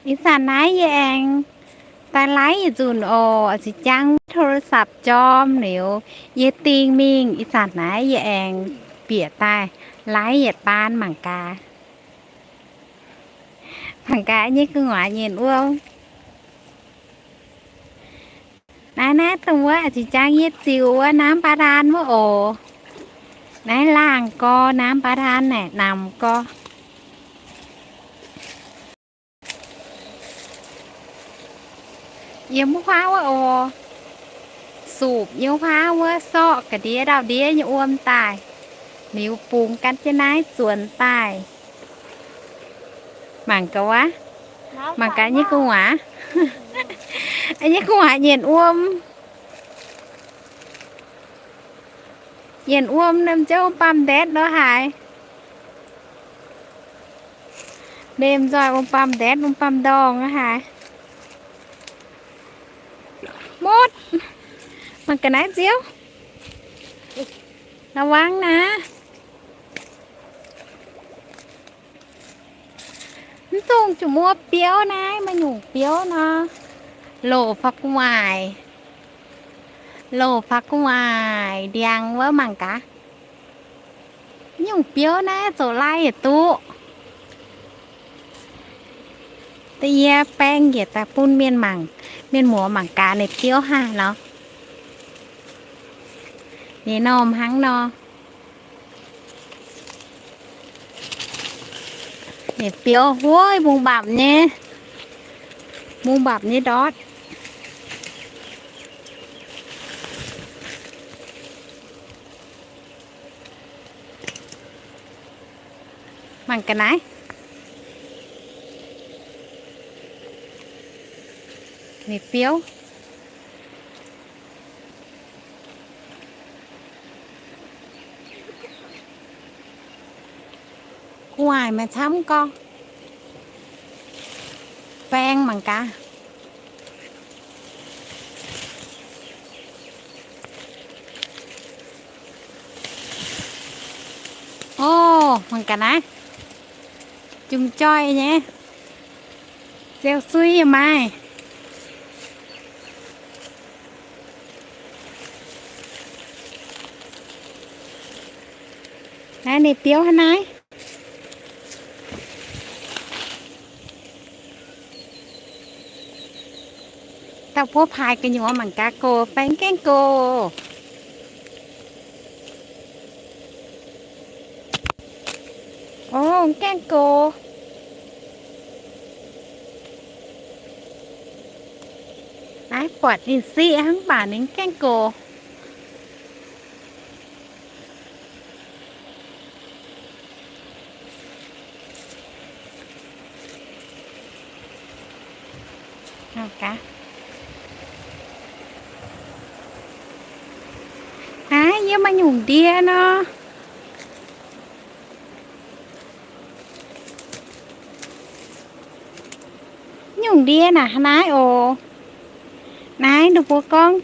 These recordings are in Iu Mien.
Ih zanc naaiv yie aengx daaih ไลฟ์ yietc nzunc oc. Oix zuqc jangx โทรศัพท์ jorm liuz, yie dingh mingh. Ih zanc naaiv yie aengx bieqc daaih ไลฟ์ yietc baan mangc gaax. Mangc gaax nyei gu'nguaaz nyienh wuom. Naaiv, naaiv dongh wuov oix zuqc jangx yie ziux wuov น้ำบาดาล wuov oc. Naaiv laangh gorx น้ำบาดาล naaic namx gorx. Yiem wuov huaav wuov oc. Supc nyei huaav wuov sorqv ga'ndiev ndau-ndiev nyei wuom daaih, liuz bungx gan jienv naaiv zuonx daaih. Mangc gaax wuov. Mangc gaax nyei gu'nguaaz. Nyei gu'nguaaz nyienh wuom. Nyienh wuom, liemh nzunc wuom-baamh ndetv lo haaix. Liemh nzoih wuom-baamh ndetv, wuom-baamh ndorngh lo haaix. Mutv. Mangc ga'naaiv nziouv. La'wangv naaiv. Mv dungx juqc muoz biouv naaiv, maaih nyungc biouv nor. Loz-faqv gu'nguaaic. Loz-faqv gu'nguaaic ndiangx wuov mangc gaax. Nyungc biouv naaiv zoux lai yietc duqv. Da'yie baeng njiec daaih bun mienh mangc, mienh muoz mangc gaax ninh biouv haaix nor. Ninh normh hnangv nor. Ninh biouv huov mbungv mbapc nyei, mbungv mbapc nyei ndortv. Mangc ga'naaiv. Ninh biouv. Gu'nguaaic maaih camv gorngv. Baeng mangc gaax. Orv, mangc gaax naaiv. Jomc joih nyei. Ziouc sui yaac maaih. Naaiv ninh biouv hnangv naaiv. Dauh buov paaix gu'nyuoz mangc gaax gox fai mv gaengh gox. Orv, mv gaengh gox. Naaiv buatc ninh siqv hnangv, mv baac ninh mv gaengh gox. Naaiv yie maaih nyungc ndie nor. Nyungc ndie naaic hnangv naaiv oc. Naaiv ninh mbuo gorngv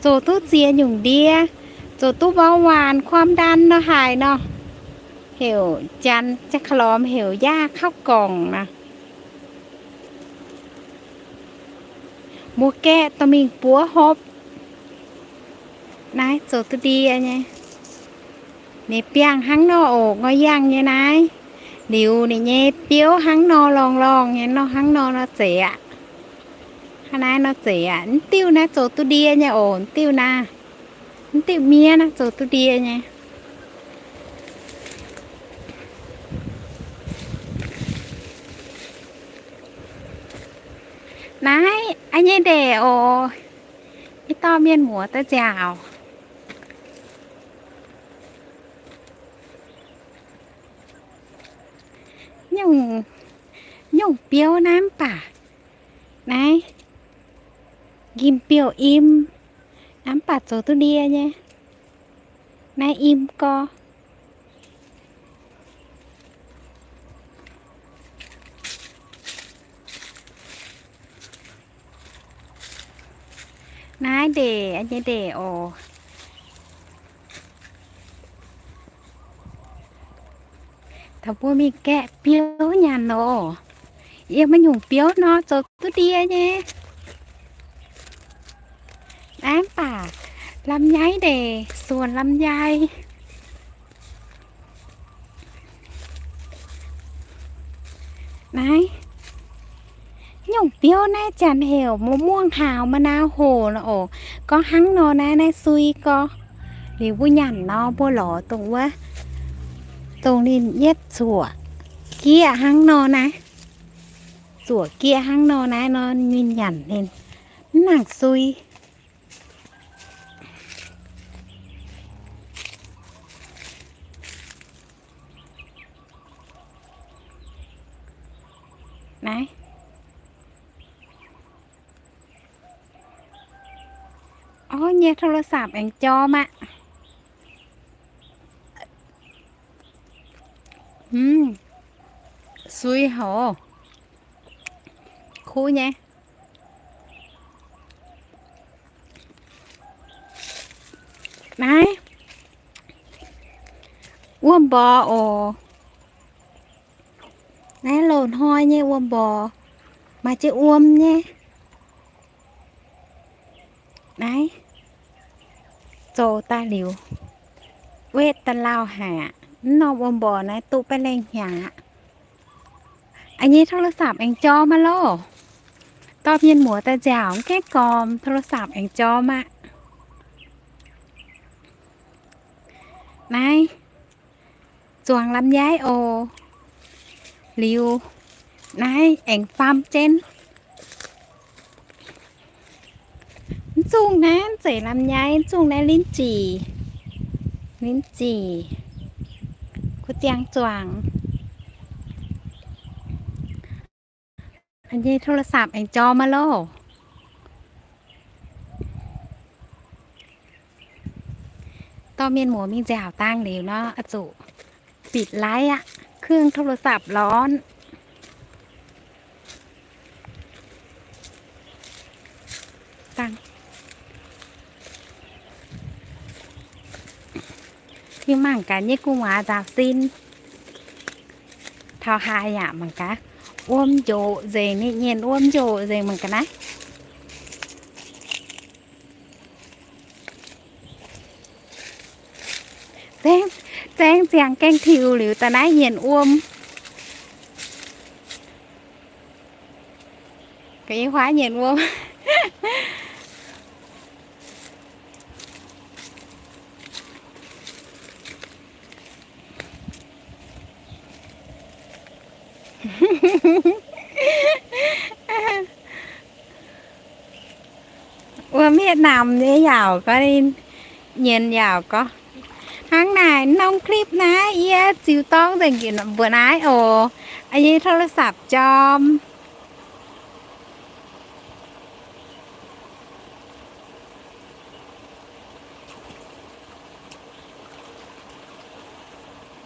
zoux duqv ziex nyungc ndie, zoux duqv เบาหวาน ความดัน nor haaix nor. Heuc janx, janx-ka'lormx heuc หญ้าข้าวกล่อง nor. Mbuo gaeqv dorh mingh buov hopv. Naaiv zoux duqv ndie nyei. Ninh biangh hnangv nor oc, ngoi yangh nyei naaiv. Liuz ninh nyei biouv hnangv nor lorngh lorngh nyei nor, hnangv nor nor zeiz aqv. Hnangv naaiv nor zeiz aqv. Mv diuh naaiv zoux duqv ndie nyei oc, mv diuh naaiv. Mv diuh miev naaiv zoux duqv ndie nyei. Naaiv a'nyei ndeic oc. Ih dauh mienh muoz daaih nziaauc. Nyungc, nyungc biouv naaiv mv baac naaiv njimv-biouh im, naaiv mv baac zoux duqv ndie nyei. Naaiv im gorx. Naaiv ndeic, a'nyei ndeic oc. Taux mbuo mingh gaeqv biouv nyanc oc. Yiem maiv nyungc biouv nor zoux duqv ndie nyei. Naaiv mv baac ลำไย ndeic, สวนลำไย naaiv. Nyungc biouv naaiv janx heuc มะม่วงหาว มะนาวโห่ nor oc. Gorngv hnangv nor naaiv, naaiv sui gorx. Liuz mbuo nyanc nor mbuo lorz dongh wuov, dongh ninh yietv zuoqc gieqv hnangv nor naaiv. Zuoqc gieqv hnangv nor naaiv nor, ninh nyanc ninh mv nangc sui. Naaiv. Orv, nyei โทรศัพท์ aengx jorm aqv. Sui hov, kuv nyei. Naaiv wuom mborx oc. Naaiv loz-hnoi nyei wuom mborx, maaih jienv wuom nyei. Naaiv zoux daaih liuz, wetv daaih lauh haic aqv. Mv norm wuom mborx naaiv duqv baeqv lengh hnyangx aqv. A'nyei โทรศัพท์ aengx jorm maah loh. Dorh mienh muoz daaih nziaauc mv gaengh gormx, โทรศัพท์ aengx jorm aqv. Naaiv zuangx ลำไย oc. Liuz naaiv aengx faam jienv. Mv zungh naaiv mv zeiz ลำไย, mv zungh naaiv ลิ้นจี่. ลิ้นจี่ kuv ziangh zuangx. A'nyei โทรศัพท์ aengx jorm maah loh. Dorh mienh muoz mingh nziaauc dangh liuz nor, oix zuqc ปิดไลฟ์ aqv. เครื่องโทรศัพท์ร้อน. Yie mangc gaax nyei gu'nguaaz nzaaux sin. Taux haaix yaac mangc gaax, wuom njoqc nzengc, ninh nyienx wuom njoqc nzengc mangc gaax naaiv. Zaeng, zaeng ziangx gaeng tiux liuz daaih naaiv nyienx wuom. Ga'nyei huaav nyienx wuom. Wuom Việt Nam nyei yaauc gorngv, nyienx yaauc gorngv. Hnangv naaic, norm clip naaiv yie ziux dorng nzengc mbuoqc naaiv oc. A'nyei โทรศัพท์ jorm.